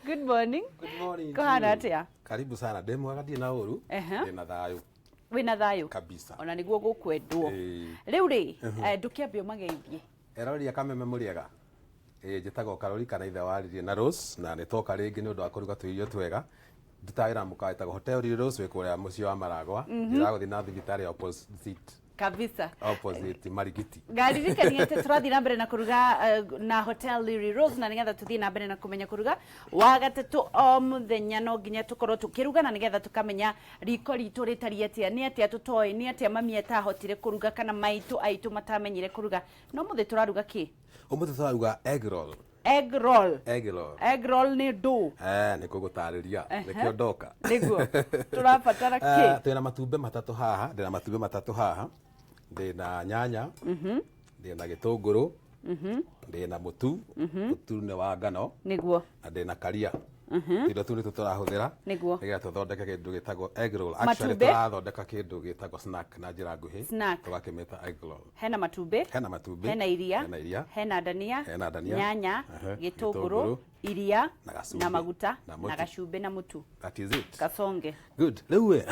Good morning. Good morning. Kũhana atĩa? Karibu sana. Ndĩ mwega ndirĩ na ũru. Ndĩ na thayũ. Wĩna thayũ? Kabisa. Ona nĩguo gũkwendwo. Rĩu rĩ, ndũkĩambe ũmageithie. Eroreri a Kameme mũrĩega? Ĩĩ njĩtagwo Karori kana ithe wa Lily na Rose na nĩ twoka rĩngĩ nĩ ũndũ wa kũruga tũirio twega. Ndutaga wĩra na mũkawa wĩtagwo Hotel Lily Rose wĩ kũrĩa mũciĩ wa Maragwa. Njĩra ya gũthiĩ na thibitarĩ opposite. Kabisa. Opposite Marigiti. Ngaririkania atĩ tũrathiĩ na mbere na kũruga na Hotel Lily Rose na nĩgetha tũthiĩ na mbere na kũmenya kũruga wa gatatũ o mũthenya no nginya tũkorwo tũkĩruga na nĩgetha tũkamenya riko ritũ rĩtariĩ atĩa, nĩ atĩa tũtoĩ, nĩ atĩa mami atahotire kũruga kana maitũ aitũ matamenyire kũruga. No mũthĩ tũraruga kĩ? Ũmũthĩ tũraruga egg roll. Egg roll. Egg roll. Egg roll nĩ ndũ. Eh, nĩ kũgũtarĩria. Nĩkĩo ndoka. Nĩguo. Tũrabatara kĩ? Eh, twĩna matumbĩ matatũ haha, ndĩna matumbĩ matatũ haha. Ndĩna nyanya. Ndĩna gĩtũngũrũ. Ndĩna mũtu. Mũtu nĩ wa ngano. Nĩguo. Na ndĩna karia. Indo tu nĩtũ tũrahũthĩra. Nĩguo. Nĩgetha tũthondeke kĩndũ gĩtagwo egg roll. Actually Matumbĩ? tũrathondeka kĩndũ gĩtagwo snack na njĩra nguhĩ. Snack. Tũgakĩmĩta egg roll. Hena matumbĩ. Hena matumbĩ. Hena iria. Hena iria. Hena ndania. Hena ndania. Nyanya. Ehe. Gĩtũngũrũ. Gĩtũngũrũ. Iria. Na gacumbĩ. Na maguta. Na mũtu. Na gacumbĩ na mũtu. That is it. Kasonge. Good. Rĩu ĩ,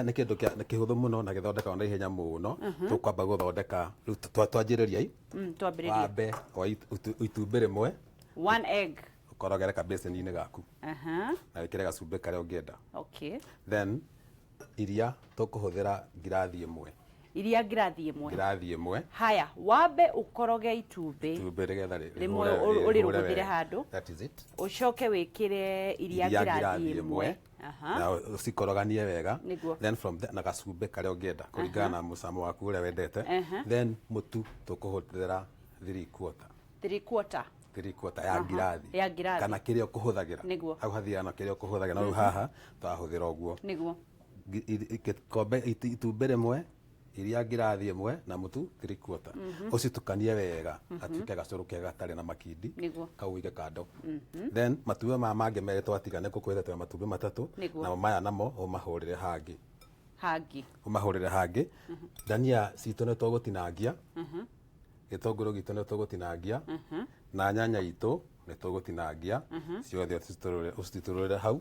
nĩ kĩndũ kĩhũthũ mũno na gĩthondekagwo na ihenya mũno. Tũkwamba gũthondeka, rĩu twanjĩrĩria i. Twambĩrĩrie. Wambe woe itumbĩ rĩmwe. One egg. Ũkorogere kabĩcĩni-inĩ gaku. Na wĩkĩre gacumbĩ karĩa ũngĩenda. Okay. Then iria tũkũhũthĩra ngirathi ĩmwe. Iria ngirathi ĩmwe. Ngirathi ĩmwe. Haya, wambe ũkoroge itumbĩ. Itumbĩ nĩgetha Rĩmwe rĩhũre ũrĩrũgũthĩre wega. handũ. That is it. Ũcoke wĩkĩre iria Iria ngirathi ngirathi ĩmwe. ĩmwe. Na ũcikoroganie wega. Nĩguo. Then from there, na gacumbĩ karĩa ũngĩenda kũringana na mũcamo waku ũrĩa wendete. Then mũtu tũkũhũthĩra 3/4. 3/4. 3/4 ya ngirathi. Ya ngirathi. Kana kĩrĩa ũkũhũthagĩra. Nĩguo. Hau hathiaga na kĩrĩa ũkũhũthagĩra. No rĩu haha tũrahũthĩra ũguo. Nĩguo. Gĩkombe, itumbĩ rĩmwe, iria ngirathi ĩmwe na mũtu 3/4. Ũcitukanie wega, gatuĩke gacũrũ kega gatarĩ na makindi. Nĩguo. Kau ũige kando. Then matumbĩ maya mangĩ merĩ twatiga nĩ ngũkwĩrĩte twĩna matumbĩ matatũ. Nĩguo. Namo maya namo ũmahũrĩre hangĩ. Hangĩ. Ũmahũrĩre hangĩ. Ndania citũ nĩ tũgũtinangia. Gĩtũngũrũ gitũ nĩ tũgũtinangia. Na nyanya itũ nĩ tũgũtinangia. Ciothe ũcitũrũrĩre hau.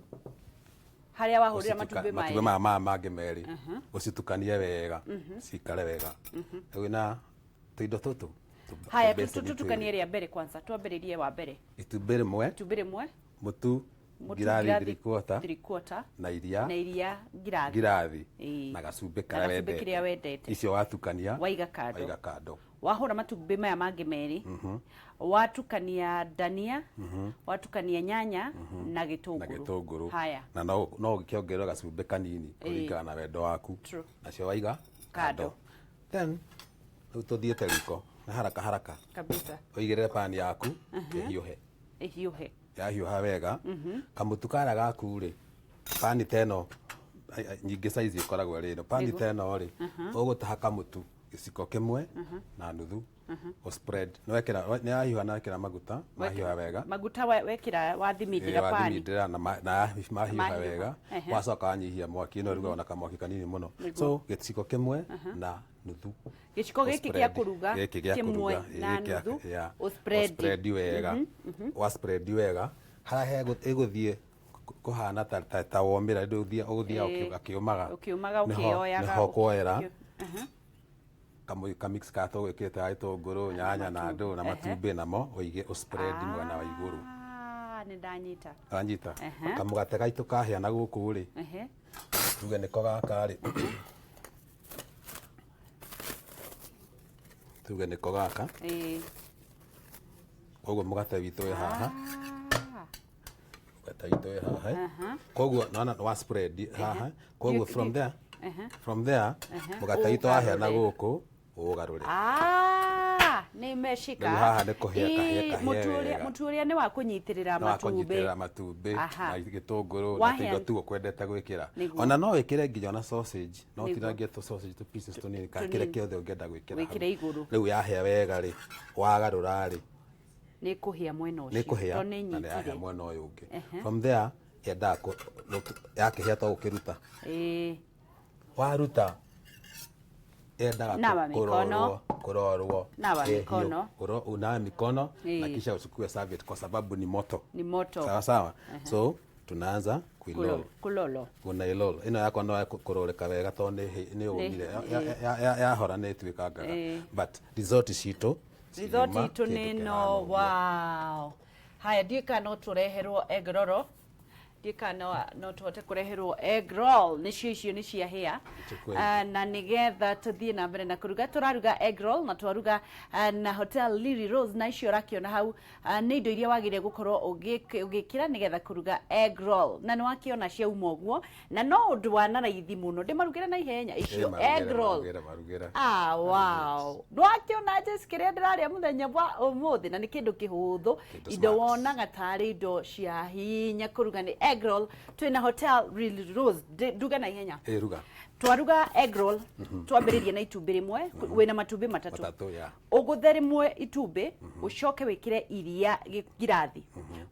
Harĩa wahũrĩra matumbĩ matumbĩ maya maya mangĩ merĩ. Ũcitukanie wega. Cikare wega. Rĩu na tũindo tũtũ. Haya, tũtukanie rĩa mbere kwanza. Twambĩrĩrie wa mbere. Itumbĩ rĩmwe. Itumbĩ rĩmwe. Mũtu ngirathi 3/4. 3/4. Na iria. Na iria ngirathi. Ngirathi. Ĩĩ. Na gacumbĩ Na karĩa gacumbĩ wendete. kĩrĩa wendete. Icio watukania. Waiga kando. Waiga kando. Wahũra matumbĩ maya mangĩ merĩ. Watukania ndania, watukania nyanya na gĩtũngũrũ. Na gĩtũngũrũ. Haya. Na no ũkĩongerere gacumbĩ kanini kũringana na wendo waku. True. Nacio waiga Kando. kando. Then rĩu tũthiĩte riko na haraka haraka. Kabisa. Ũigĩrĩre pan yaku ĩhiũhe. Ĩhiũhe. Yahiũha wega. Kamũtu karĩa gaku rĩ, pani ta ĩno, nyingĩ size ĩkoragwo ĩrĩ ĩno. Pani ta ĩno rĩ, ũgũtaha kamũtu gĩciko kĩmwe na nuthu. Ũ spread. Nĩ wekĩra, nĩ yahiũha na wekĩra maguta, mahiũha wega. Maguta wekĩra wathimindĩra Ĩĩ, pani. wathimindĩra na mahiũha Mahiũha. wega. Wacoka wanyihia mwaki, ĩno ĩrugagwo na kamwaki kanini mũno. Nĩguo. So, gĩciko kĩmwe na nuthu. Gĩciko gĩkĩ gĩa Ũspread. kũruga Gĩkĩ gĩa kĩmwe kũruga, ĩĩ, na gĩkĩ nuthu, yeah. ũspread. Ũspread wega. Wa spread wega, harĩa ĩgũthiĩ kũhana ta womĩra, rĩu ũgũthiaga akĩũmaga. Ũkĩũmaga, Nĩho ũkĩoyaga, ũkuoera kamix karĩa tũgwĩkĩrĩte ga gĩtũngũrũ, nyanya na ndũ na matumbĩ namo ũige ũspread mwena wa igũrũ. Nĩ ndanyita. Wanyita? Kamũgate gaitũ kahĩa na gũkũ rĩ, tuge nĩko gaka rĩ, tuge nĩko gaka. Koguo mũgate witũ wĩ haha. Mũgate witũ wĩ haha. Koguo nĩwona wa spread haha. Koguo from there, from there, mũgate witũ wahĩa na gũkũ, ũũgarũre. Nĩ meshika. Rĩu haha nĩ kũhĩa kahĩa kahĩa wega. Mũtu ũrĩa nĩ wa kũnyitĩrĩra Nĩ wa matumbĩ. kũnyitĩrĩra matumbĩ na gĩtũngũrũ na Wahĩa tũindo tu ũkwendete gwĩkĩra. Nĩguo. Ona no wĩkĩre nginya ona sausage, no Nĩguo. ũtinangie tũ sausage tũ pieces tũnini kana kĩrĩa Tũnini. kĩothe ũngĩenda gwĩkĩra hau. Wĩkĩre igũrũ. Rĩu yahĩa wega rĩ, wagarũra rĩ, Nĩ kũhĩa mwena ũcio. Nĩ kũhĩa Tondũ nĩ na nĩ yahĩa nyitire. mwena ũyũ ũngĩ. From there, yendaga yakĩhĩa to gũkĩruta. Waruta Yendaga Nawa mikono. kũrorwo kũrorwo. Nawa Eh, mikono. hiyo. Unawe mikono na Eh. kisha uchukue serviette kwa sababu ni moto. Ni moto. Sawa sawa. So tunaanza kuilol. Kulolo. Unailol. Ĩno yakwa no kũroreka wega tondũ nĩ ũmire. Yahora nĩ ĩtuĩkangaga. Eh. But result citũ Resort ciuma itũ kĩndũ nĩ kĩhana no ũguo. wow. Haya, ndiũĩ kana no tũreherwo egg roll. Ndiũĩ kana no tũhote kũreherwo egg roll. Nĩcio icio nĩ ciahĩa. Chukua. Na nĩgetha tũthiĩ na mbere na kũruga, tũraruga egg roll na twaruga na Hotel Lily Rose, na icio ũrakĩona hau nĩ indo iria wagĩrĩire gũkorwo ũgĩkĩra nĩgetha kũruga egg roll, na nĩ wakĩona ciauma ũguo, na no ũndũ wa na raithi mũno ndĩmarugĩre na ihenya icio Eh, marugĩre, egg roll. Marugĩre, marugĩre. Ah, wow. Ndwakiona Jess kĩrĩa ndĩrarĩa mũthenya wa ũmũthĩ, na nĩ kĩndũ kĩhũthũ, Kĩndũ indo smart. wonaga tarĩ indo cia hinya kũruga nĩ egg roll. Twĩna Hotel Lily Rose. Nduge na ihenya. Eh, ruga. Twaruga egg roll, twambĩrĩrie na itumbĩ rĩmwe. Wĩna matumbĩ matatũ. Matatũ, yeah. Ũgũthe rĩmwe itumbĩ, ũcoke wĩkĩre iria ngirathi.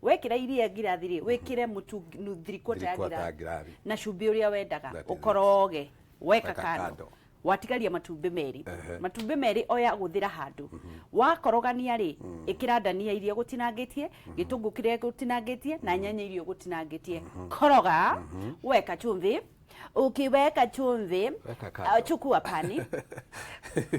Wekĩra iria ngirathi rĩ, wĩkĩre mũtu three-quarter ya Three-quarter ya ngirathi ngirathi. na cumbĩ ũrĩa wendaga. That is it. Ũkoroge weka Weka kando. kando. Watigaria matumbĩ merĩ. Ehe. Matumbĩ merĩ oya gũthĩra handũ. Wakorogania rĩ, ĩkĩra ndania iria ũgũtinangĩtie, gĩtũngũrũ kĩrĩa ũgũtinangĩtie, na nyanya iria ũgũtinangĩtie. Koroga, weka chumvi. Ukiweka chumvi, Weka kando. Chukua pani,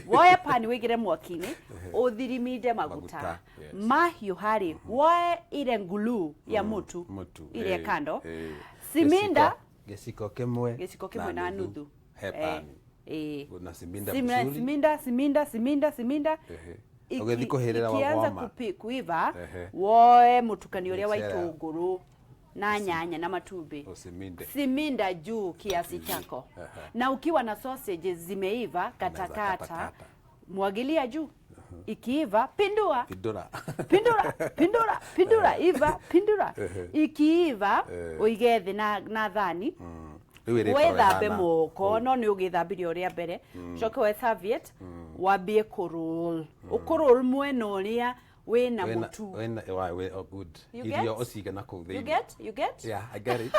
woe pani wĩkĩre mwaki-inĩ, ũthiriminde maguta. Maguta, yes. Mahiũha rĩ, woe ile ngulu ya mũtu Mũtu. ile Eh, kando, eh. siminda. Gĩciko kĩmwe gĩciko kĩmwe na nuthu. He Eh, pani. eh. Na siminda Simina- vizuri. Siminda, siminda, siminda, siminda. Ehe. Ũgĩthiĩ kũhĩrĩra Ikianza wagwama. kuiva, Ehe. woe mũtukanio ũrĩa wa Mixer. itũngũrũ na nyanya na matumbĩ. Usiminde. Siminda juu kiasi chako. Ehe. Na ukiwa na sausages zimeiva, katakata, katakata. mwagilia juu. Ikiiva, pindua. Pindũra. Pindura, pindura, pindura, iva, pindura. Ikiiva, Eh. ũige thĩ na thani. Rĩu ĩrĩkorwo Wĩthambe ĩhana moko, no nĩ ũgĩthambirie ũrĩa mbere. Ũcoke woe serviette, wambie kũroll, ũkũroll mwena ũrĩa wĩna mũtu. Oh, good. You Irio get? ũcige na kũu You thĩinĩ. get? You get? Yeah, I get it.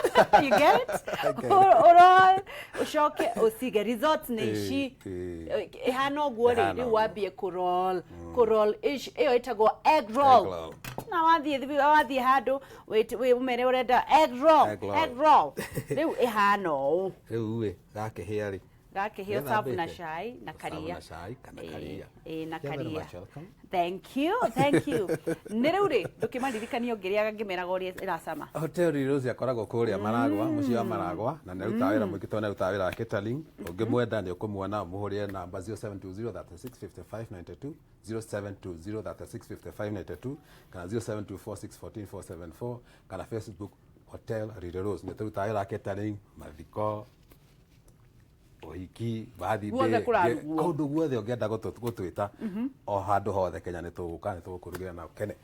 You get it? I get it. Ũroll, ũcoke ũcige results nĩ Eh, ici. eh. Ĩhana ũguo rĩ, Ĩhana rĩu ũguo. wambie kũroll, kũroll ĩyo ĩtagwo egg roll. Egg roll. Na wathiĩ handũ ũmere ũrenda egg roll, Egg roll. egg roll. Rĩu ĩhana ũũ. Rĩu ĩ, gakĩhĩa rĩ. Gakĩhĩa serve na Gĩthambĩte? cai na Serve karia. na cai kana Ĩĩ, karia. ĩĩ, na You're very karia. much welcome. Thank you, thank you. Nĩ rĩu rĩ, ndũkĩmaririkanie ũngĩrĩaga ngĩmeraga ũrĩa ĩracama. Hotel Lily Rose akoragwo kũrĩa Maragwa, mũciĩ wa Maragwa, na nĩ arutaga wĩra mũingĩ tondũ nĩ arutaga wĩra wa catering. Ũngĩmwenda nĩ ũkũmuona, ũmũhũrĩre namba 0720 36 55 92, 0720 36 55 92 kana 0724 614 474 kana Facebook Hotel Lily Rose. Nĩ tũrutaga wĩra wa catering, mathiko, ũhiki, birthday, Guothe kũrarugwo. kũndũ guothe ũngĩenda gũtwĩta, o handũ hothe Kenya nĩ tũgũka, nĩ tũgũkũrugĩra na ũkene.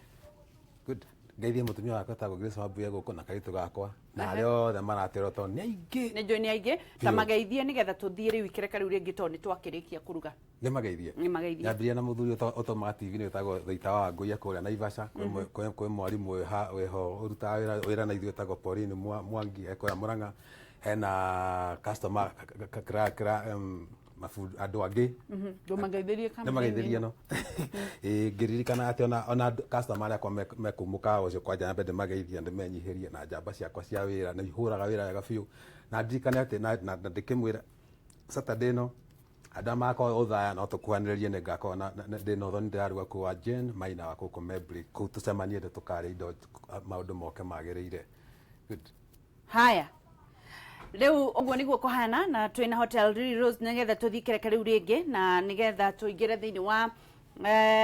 Good. Ngeithie mũtumia wakwa etagwo Grace Wambuya gũkũ na kairĩtu gakwa na arĩa othe maratĩrwo tondũ nĩ aingĩ. Nĩ njũĩ nĩ aingĩ, ta Biũ. mageithie nĩgetha tũthiĩ rĩu ikereka rĩu rĩngĩ tondũ nĩ twakĩrĩkia kũruga. Nĩ mageithie. Nĩ mageithie. Nyambirie na mũthuri ũthomaga TV-inĩ wĩtagwo Thaita wa Wangũi kũrĩa Naivasha. Kwĩ mwarimũ wĩho ũrutaga wĩra na ithuĩ wĩtagwo Pauline Mwangi e kũrĩa Mũrang'a. Hena customer andũ angĩ. Ndũmageithĩrie Nĩ mageithĩrie no. Ĩĩ, ngĩririkana atĩ ona customer arĩa akwa me kũu mũkawa ũcio kwanja nyambe ndĩmageithie, ndĩmenyihĩrie na njamba ciakwa cia wĩra, nĩ ihũraga wĩra wega biũ. Na ndirikane atĩ na ndĩkĩmwĩra Saturday ĩno andũ arĩa magakorwo Othaya no tũkuhanĩrĩrie, nĩ ngakorwo ndĩna ũthoni ndĩraruga kũu wa Jane Maina wa gũkũ Membri, kũu tũcemanie ndĩ tũkarĩa indo maũndũ moke magĩrĩire. Good. Haya, rĩu ũguo nĩguo kũhana, na twĩna Hotel Lily Rose nĩgetha tũthiĩ kereka rĩu rĩngĩ, na nĩgetha tũingĩre thĩinĩ wa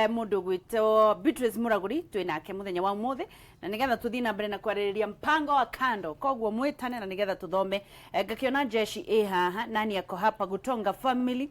mũndũ ũgwĩtwo Beatrice Muraguri twĩ nake mũthenya wa ũmũthĩ, na nĩgetha tũthiĩ na mbere na kwarĩrĩria mpango wa kando. Koguo mwĩtane na nĩgetha tũthome. Ngakĩona jeshi ĩ haha, nani ako hapa Gutonga family.